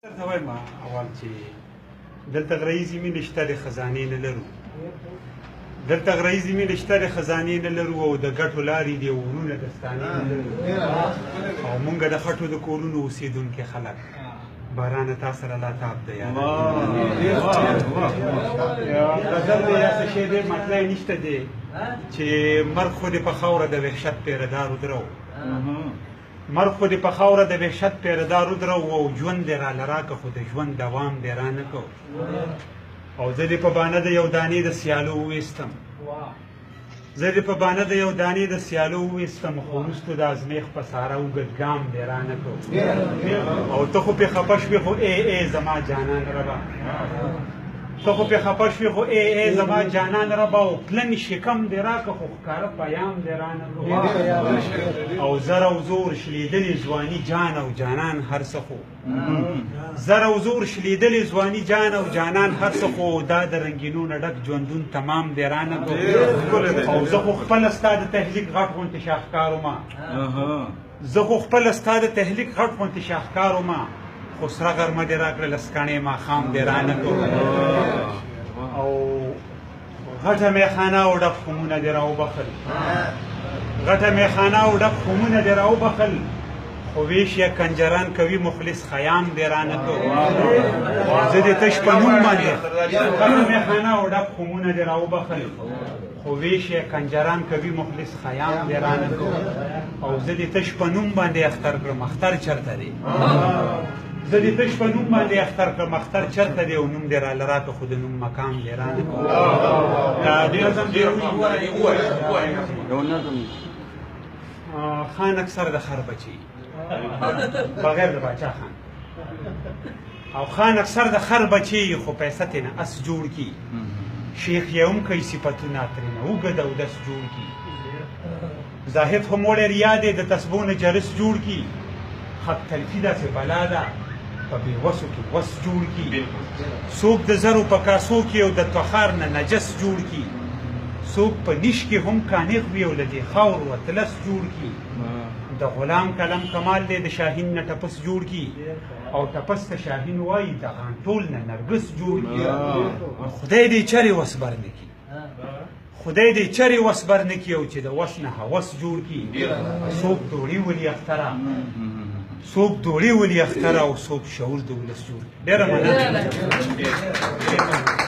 درته وایم اول چې دلته غریزې مینې شته د خزانې نه لرو، دلته غریزې مینې شته د خزانې نه لرو، او د ګټو لارې دي ورونه د ستانې نه لرو، او مونږ د خټو د کورونو اوسېدونکي خلک. بارانه تا سره لا تاب دی غزل دی یا څه شی دی، مطلع یې نشته دی چې مرګ خو دې په خاوره د وحشت پیردار ودرو، مرګ خو دې په خاوره د وحشت پیردار ودرو، او ژوند دې راله راکه خو د ژوند دوام دې رانه کو، او زه دې په بانه د یو دانې د سیالو وویستم، زه دې په بانه د یو دانې د سیالو وویستم، خو وروسته د ازمېښت په ساره اوږد ګام دې رانه کو، او ته خو پرې خفه شوې خو ای ای زما جانان ربه، ته خو پرې خفه شوې خو ای ای زما جانان ربه، او پلن شکم دې راکه خو ښکاره پیام دې رانه کو، او زر او زور شلېدلې ځواني جان او جانان هر څه خو، زر او زور شلېدلې ځواني جان او جانان هر څه خو، دا د رنګینو نه ډک ژوندون تمام دې رانه کو، او زه خو خپله ستا د تحلیک غټ غونتې شاهکار وم، زه خو خپله ستا د تحلیک غټ غونتې شاهکار وم، خو سره غرمه دې راکړه لسکڼې ماښام دې رانه کو، او غټه میخانه او ډک خمونه دې راوبخل، غټه میخانه او ډک خمونه دې راوبخل، خو ویش یې کنجران کوي مخلص خیام دې رانه کو، زه دې تش په نوم باندې غټه میخانه او ډک خمونه دې راوبخل، خو ویش یې کنجران کوي مخلص خیام دې رانه کو، او زه دې تش په نوم باندې اختر کړم اختر چېرته دی، زه دې تش په نوم باندې اختر کړم اختر چېرته دی، او نوم دې راله راکه خو د نوم مقام دې رانه کو. دا ډېر خان اکثر د خر بچي بغیر د باچا خان، او خان اکثر د خر بچي خو پیسه ترې نه اس جوړ کي، شیخ یې هم کوي صفتونه ترې نه اوږد اودس جوړ کي، زاهد خو موړی ریا دی د تسبو نه جرس جوړ کي، حق تلفي داسې بلا ده په بې وسو کې وس جوړ کي، څوک د زرو په کاسو کې او د تخار نه نجس جوړ کي، څوک په نیش کې هم کانغ وي او له دې خاورو اطلس جوړ کي، د غلام قلم کمال دی د شاهین نه ټپس جوړ کي، او ټپس ته شاهین وایي د غانټول نه نرګس جوړ کي. خدای دې چرې وس بر نه کي، خدای دې چرې وس بر نه کي، او چې د وس نه هوس جوړ کي. څوک دوړې ولي اختره، څوک دوړې ولي اختره، او څوک شعور د ولس جوړ کي. ډېره مننه.